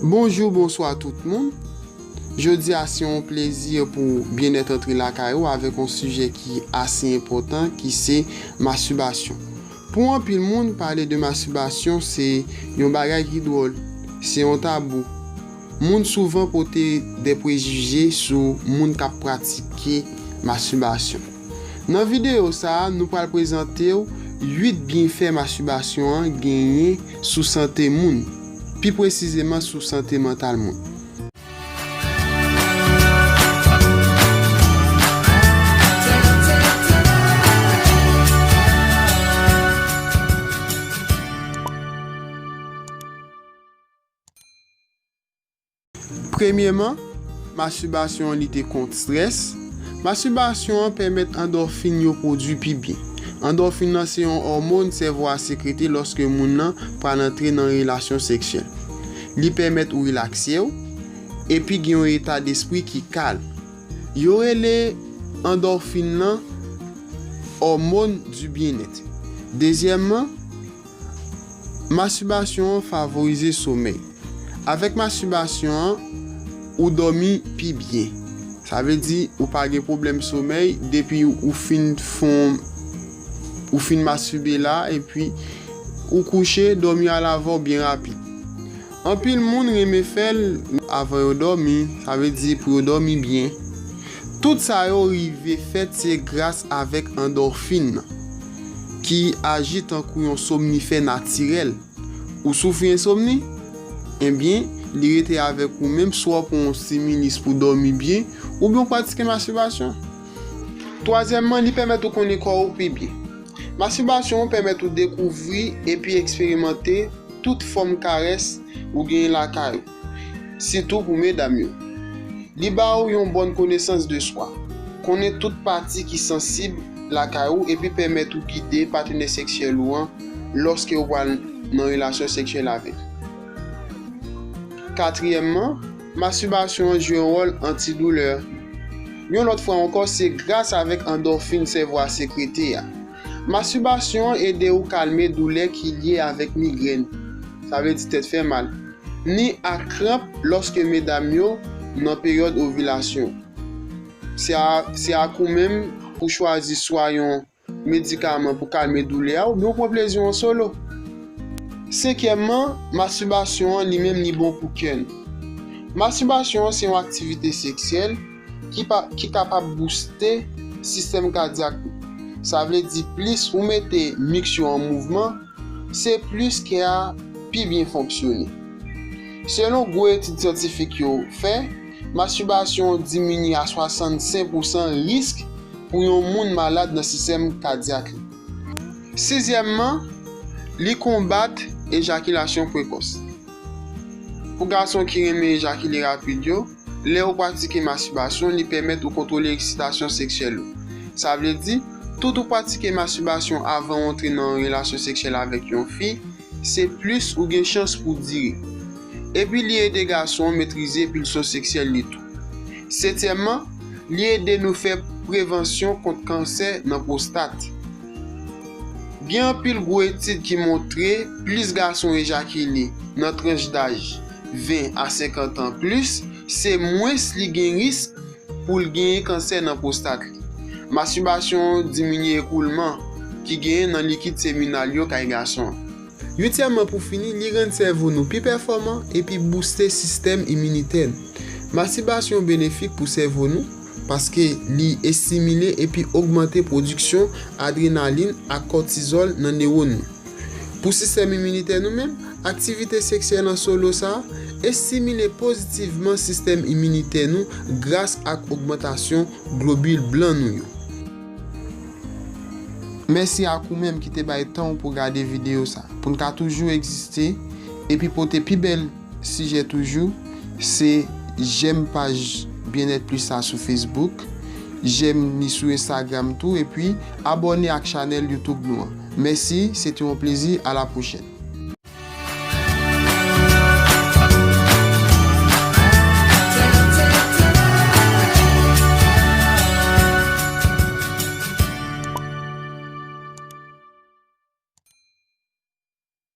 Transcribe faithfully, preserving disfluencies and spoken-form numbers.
Bonjou, bonswa tout moun. Jodi a se yon plezi pou byennèt antre lakay ou avèk yon sijè ki ase enpòtan ki se mastibasyon. Pou anpil moun, pale de mastibasyon se yon bagay ki dwòl, se yon tabou. Moun souvan pote de prejije sou moun k ap pratike mastibasyon. Nan videyo sa a, nou pral prezante w uit byenfè mastibasyon an genyen sou sante moun, pi presizeman sou sante mantal moun. Premyèman, mastibasyon an lite kont estrès. Mastibasyon an pèmèt andòfin yo pwodui pi byen. Andòfin nan se yon òmòn sèvo a sekrete lòske moun nan pral antre nan relasyon seksyèl. Li pèmèt ou rilakse w, epi gen yon eta despri ki kalm. Yo rele andòfin nan hormone du bien-être. Dezyèmman, mastibasyon an favorize somèy. Avèk mastibasyon an, ou dòmi pi byen. Sa vle di ou pa gen pwoblèm somèy depi ou fin fon, ou fin mastibe la, epi ou kouche, dòmi al avè w byen rapid. Anpil moun renmen fè l avan yo dòmi, sa vle di pou yo dòmi byen. Tout sa yo rive fèt se gras avèk andòfin nan, ki aji tankou yon somnifè natirèl. Ou soufri ensomni? Ebyen, li rete avèk ou menm swa w pran yon stimulis pou w dòmi byen, oubyen w pratike mastibasyon. Twazyèmman, li pèmèt ou konnen kò w pi byen. Mastibasyon an pèmèt ou dekouvri epi eksperimante tout fòm karès ou genyen lakay ou, sitou pou medam yo. Li ba ou yon bòn konesans de swa, konnen tout pati ki sansib lakay ou epi pèmèt ou gide patnè seksyèl ou an lòske ou pral nan relasyon seksyèl avè l. Katriyèmman, mastibasyon an jwe yon wòl antidoulè. Yon lòt fwa ankò, se gras avèk andòfin sèvo a sekrete a. Mastibasyon an ede ou kalme doulè ki lye avèk migrèn, sa vle di tèt fè mal, ni ak kranp lòske medam yo nan peryòd ovilasyon. Se a, se ak ou menm pou chwazi swa yon medikaman pou kalme doulè a oubyen w pran plezi w an solo. Senkyèmman, mastibasyon an li menm li bon pou kè nou. Mastibasyon an se yon aktivite seksyèl ki pa, ki kapab bouste sistèm kadyak nou. Sa vle di plis ou mete miks yo an mouvman, se plis kè a pi byen fonksyone. Selon gwo etid syantifik yo fè, mastibasyon diminye a swasannsenk pousan risk pou yon moun malad nan sistèm kadyak li. Sizyèmman, li konbat ejakilasyon prekòs. Pou gason ki renmen ejakile rapid yo, lè ou pratike mastibasyon, li pèmèt ou kontwole eksitasyon seksyèl ou. Sa vle di, tout ou pratike mastibasyon avan ou antre nan yon relasyon seksyèl avèk yon fi, se plis ou gen chans pou dire. Epi li ede gason an metrize pilsyon seksyèl li tou. Setyèmman, li ede nou fè prevansyon kont kansè nan pwostat. Gen anpil gwo etid ki montre plis gason ejakile nan tranch daj ven a senkant an plis, se mwens li gen risk pou l genyen kansè nan pwostat li. Mastibasyon diminye ekoulman ki genyen nan likid seminal yo kay gason an. Uityèmman, pou fini, li rann sèvo nou pi pèfòman epi bouste sistèm iminitè nou. Mastibasyon benefik pou sèvo nou paske li estimile epi ogmante pwodiksyon adrenalin ak kòtizòl nan newòn nou. Pou sistèm iminitè nou menm, aktivite seksyèl an solo sa a estimile pozitivman sistèm iminitè nou gras ak ogmantasyon globil blan nou yo. Mèsi ak ou menm ki te bay tan w pou gade videyo sa. Pou n ka toujou egziste epi pote pi bèl sijè toujou, se jèm paj Byennèt Plis la sou Facebook, jèm li sou Instagram tou, epi abòne ak chanèl YouTube nou an. Mèsi, se te yon plezi, a la pwochèn.